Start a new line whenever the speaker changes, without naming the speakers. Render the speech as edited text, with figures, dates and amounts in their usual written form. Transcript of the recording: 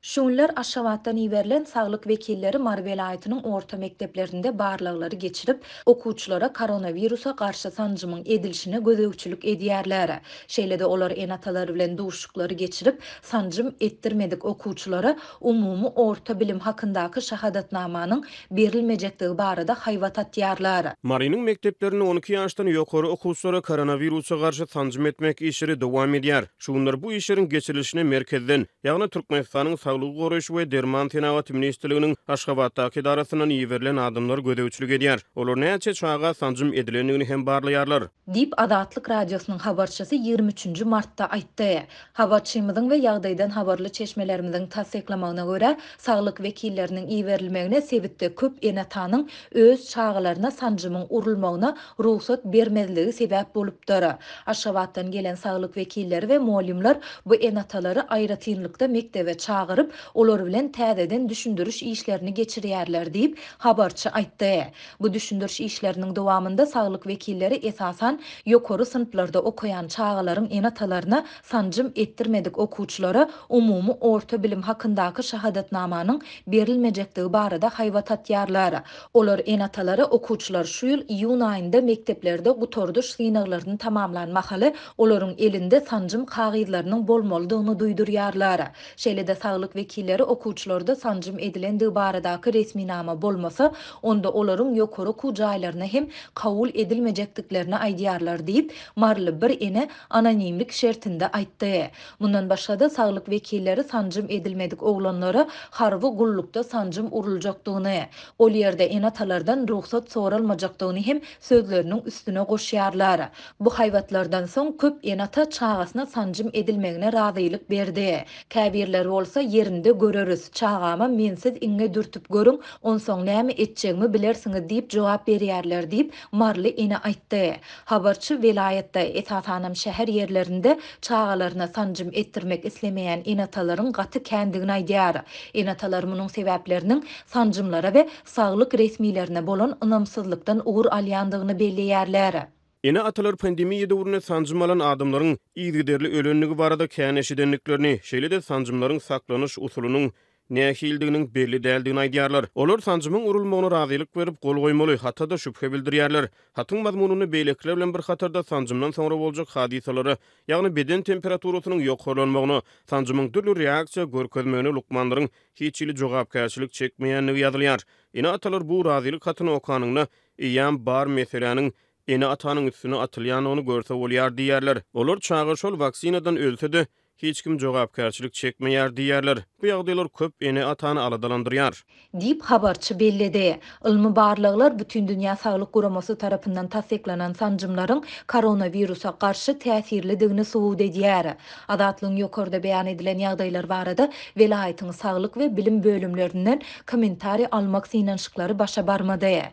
Şu günler Aşgabatdan iberilen saglyk wekilleri Mary welaýatynyň orta mekdeplerinde barlaglary geçirip, okuwçylara koronawirusa garşy sanjymyň edilişine gözegçilik edýärler. Şeýle-de olar ene-atalar bilen duşuşyklary geçirip, sanjym etdirmedik okuwçylara umumy orta bilim hakyndaky şahadatnamanyň berilmejekdigi barada haýbat atýarlar.
Marynyň mekdeplerinde 12 ýaşdan ýokary okuwçylara koronawirusa garşy sanjym etmek işleri dowam edýär. Şu günler bu işleriň geçirilişine merkezden, ýagny Türkmenistanyň Saglygy goraýyş we derman senagaty ministrliginiň Aşgabatdaky edarasyndan iberilen adamlar gözegçilik edýär. Olar näçe çaga sanjym edilendigini hem barlaýarlar.
Diýip, Azatlyk Radiosynyň habarçysy 23 üçünji martda aýtdy. Habarçymyzyň we ýagdaýdan habarly çeşmelerimiziň tassyklamagyna görä, saglyk wekilleriniň iberilmegine sebitde köp ene-atanyň öz çagalaryna sanjymyň urulmagyna rugsat bermezligi sebäp bolupdyr. Aşgabatdan gelen saglyk wekilleri we mugallymlar bu ene-atalary aýratynlykda mekdebe çagyryp, olar bilen täzeden düşündiriş işlerini geçirýärler diýip, habarçy aýtdy. Bu düşündiriş işleriniň dowamynda saglyk wekilleri esasan ýokary synplarda okaýan çagalaryň ene-atalaryna sanjym etdirmedik okuwçylara umumy orta bilim hakyndaky şahadatnamanyň berilmejekdigi barada haýbat atýarlar. Olar ene-atalara okuwçylar şu ýyl iýun aýynda mekdeplerde gutardyş synaglaryny tamamlan mahaly olaryň elinde sanjym kagyzlarynyň bolmalydygyny duýdurýarlar. Şeýle-de saglyk wekilleri okuwçylarda sanjym edilendigi baradaky resminama bolmasa, onda olaryň ýokary okuw jaýlaryna hem kabul edilmejekdiklerini aýdýarlar diýip, maryly bir ene anonimlik şertinde aýtdy. Mundan başga-da, saglyk wekilleri sanjym edilmedik oglanlara harby gullukda sanjym uruljakdygyny, ol ýerde ene-atalardan rugsat soralmajakdygyny hem sözleriniň üstüne goşýarlar. Bu haýbatlardan soň köp ene-ata çagasyna sanjym edilmegine razylyk berdi. Käbirleri bolsa ýerinde göreris, çagama mensiz iňňe dürtüp görüň, onsoň näme etjegimi bilersiňiz diýip jogap berýärler diýip, maryly ene aýtdy. Habarçy welaýatda, esasanam şäher ýerlerinde çagalaryna sanjym etdirmek islemeýän ene-atalaryň gaty kändigini aýdýar. Ene-atalar munuň sebäpleriniň sanjymlara we saglyk resmilerine bolan ynamsyzlykdan ugur alýandygyny belleýärler.
Ene-atalar pandemiýa döwründe sanjym alan adamlaryň yzygiderli ölendigi barada kän eşidendiklerini, şeýle-de sanjymlaryň saklanyş usulynyň nähilidiginiň belli däldigini aýdýarlar. Olar sanjymyň urulmagyna razylyk berip, gol goýmaly hata-da şübhe bildirýärler. Hatyň mazmunynda beýlekiler bilen bir hatarda sanjymdan soňra boljak hadysalara, ýagny beden temperaturasynyň ýokarlanmagyna, sanjymyň dürli reaksiýa görkezmegine lukmanlaryň hiç hili jogapkärçilik çekmeýändigi ýazylýar. Ene-atalar bu razylyk hatyny okanynda, eýýäm bar meseläniň ene-atanyň üstüne atylýandygyny görse bolýar diýýärler. Olar çaga şol waksinadan ölse-de, hiç kim jogapkärçilik çekmeýär diýýärler. Bu ýagdaýlar köp ene-atany aladalandyrýar.
Diýip, habarçy belledi. Ylmy barlaglar Bütindünýä Saglyk Guramasy tarapyndan tassyklanan sanjymlaryň koronawirusa garşy täsirlidigini subut edýär. Azatlygyň ýokarda beýan edilen ýagdaýlar barada welaýatyň saglyk we bilim bölümlerinden kommentariý almak synanyşyklary başa barmady.